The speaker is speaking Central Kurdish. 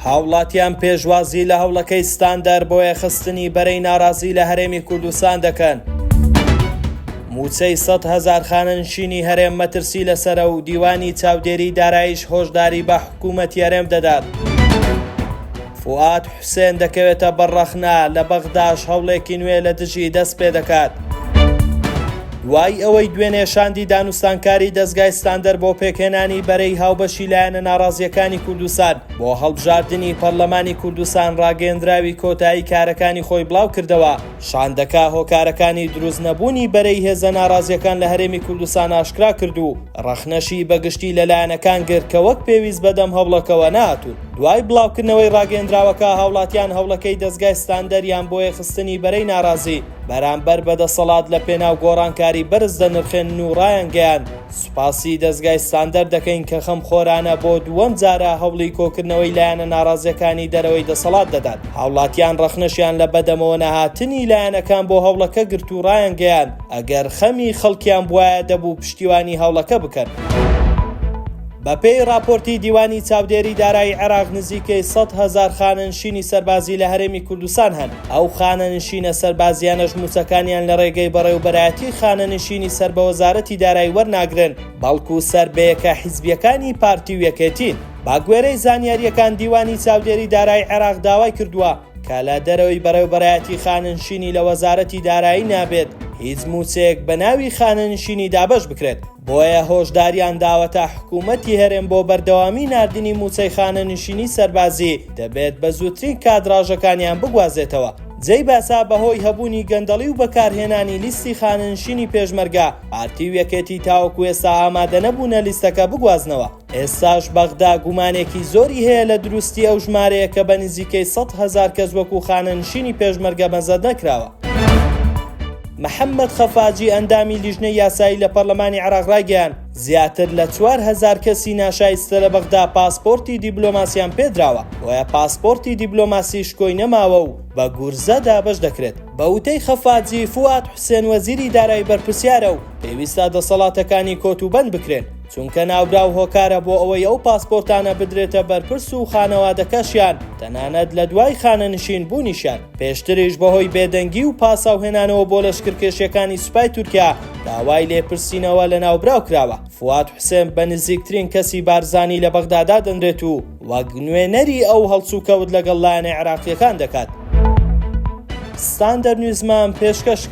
هاوڵاتیان پێشوازی لە هەوڵەکەی ستاندەر بۆ یەکخستنی بەرەی ناڕازی لە هەرێمی کوردستان دەکەن. مووچەی 100,000 خانەنشینی هەرێم مەترسی لەسەرە و دیوانی چاودێری داراییش هۆشداری بە حکوومەتی هەرێم دەدات. فوئاد حوسێن دەکەوێتە بەر ڕەخنە، لە بەغداش هەوڵێکی نوێ لە دژی دەست پێدەکات. دوای ئەوەی دوێنێ شاندی دانوستانکاری دەزگای ستاندەر بۆ پێکهێنانی بەرەی هاوبەشی لایەنە ناڕازییەکانی کوردستان بۆ هەڵبژاردنی پەرلەمانی کوردستان ڕاگەیەندراوی کۆتایی کارەکانی خۆی بڵاوکردەوە، شاندەکە هۆکارەکانی دروست نەبوونی بەرەی هێزە ناڕازییەکان لە هەرێمی کوردستان ئاشکرا کرد و ڕەخنەشی بە گشتی لە لایەنەکان گرت کە وەک پێویست بەدەم هەوڵەکەوە نەهاتوون. دوای بڵاوکردنەوەی ڕاگەیەندراوەکە، هاوڵاتیان هەوڵەکەی دەزگای ستاندەریان بۆ یەکخستنی بەرەی ناڕازی بەرامبەر بە دەسەڵات لە پێناو گۆڕانکاری بەرز دەنرخێنن و ڕایانگەیاند، سوپاسی دەزگای ستاندەر دەکەین کە خەمخۆرانە بۆ دووەم جارە هەوڵی کۆکردنەوەی لایەنە ناڕازیەکانی دەرەوەی دەسەڵات دەدات. هاوڵاتیان ڕەخنەشیان لە بەدەمەوە نەهاتنی لایەنەکان بۆ هەوڵەکە گرت و ڕایانگەیاند، ئەگەر خەمی خەڵکیان بوایە دەبوو پشتیوانی هەوڵەکە بکەن. بەپێی ڕاپۆرتی دیوانی چاودێری دارایی عێراق نزیکەی 100,000 خانەنشینی سەربازی لە هەرێمی کوردستان هەن، ئەو خانەنشینە سەربازییانەش مووچەکانیان لە ڕێگەی بەڕێوبەرایەتی خانەنشینی سەر بە وەزارەتی دارایی وەرناگرن، بەڵکو سەر بە یەکە حیزبییەکانی پارتی و یەکێتین. بەگوێرەی زانیارییەکان دیوانی چاودێری دارایی عێراق داوای کردووە کە لە دەرەوەی بەڕێوبەرایەتی خانەنشینی لە وەزارەتی دارایی نابێت هیچ مووچەیەک بە ناوی خانەنشینی دابەش بکرێت. بۆیە هۆشداریان داوەتە حکوومەتی هەرێم بۆ بەردەوامی ناردنی مووچەی خانەنشینی سەربازی، دەبێت بە زووترین کات ڕاژەکانیان بگوازێتەوە. جێی باسە بەهۆی هەبوونی گەندەڵی و بەکارهێنانی لیستی خانەنشینی پێشمەرگە، پارتی و یەکێتی تاوەکو ئێستا ئامادەنەبوونە لیستەکە بگوازنەوە. ئێستاش بەغدا گومانێکی زۆری هەیە لە دروستی ئەو ژمارەیە کە بە نزیکەی 100,000 کەس وەکو خانەنشینی پێشمەرگە مەزەندە کراوە. محەممەد خەفاجی ئەندامی لیژنەی یاسایی لە پەرلەمانی عێراق ڕایگەیاند، زیاتر لە 4000 کەسی ناشایستە لە بەغدا پاسپۆرتی دیبلۆماسیان پێدراوە، بۆیە پاسپۆرتی دیبلۆماسی شکۆی نەماوە و بە گورزە دابەش دەکرێت. بە وتەی خەفاجی، فوئاد حوسێن وەزیری دارایی بەرپرسیارە و پێویستە دەسەڵاتەکانی کۆت و بەند بکرێن. چونکە ناوبراو هۆکارە بۆ ئەوەی ئەو پاسپۆرتانە بدرێتە بەرپرس و خانەوادەکەشیان تەنانەت لە دوای خانەنشین بوونیشیان. پێشتریش بەهۆی بێدەنگی و پاساوهێنانەوە بۆ لەشکرکێشیەکانی سوپای تورکیا داوای لێپرسینەوە لە ناوبراو کراوە. فواد حوسێن بە نزیکترین کەسی بارزانی لە بەغدا دادەنرێت و وەک نوێنەری ئەو هەڵسوکەوت لەگەڵ لایەنە عێراقیەکان دەکات. ستاندەر نیوزمان پێشکەش کرد.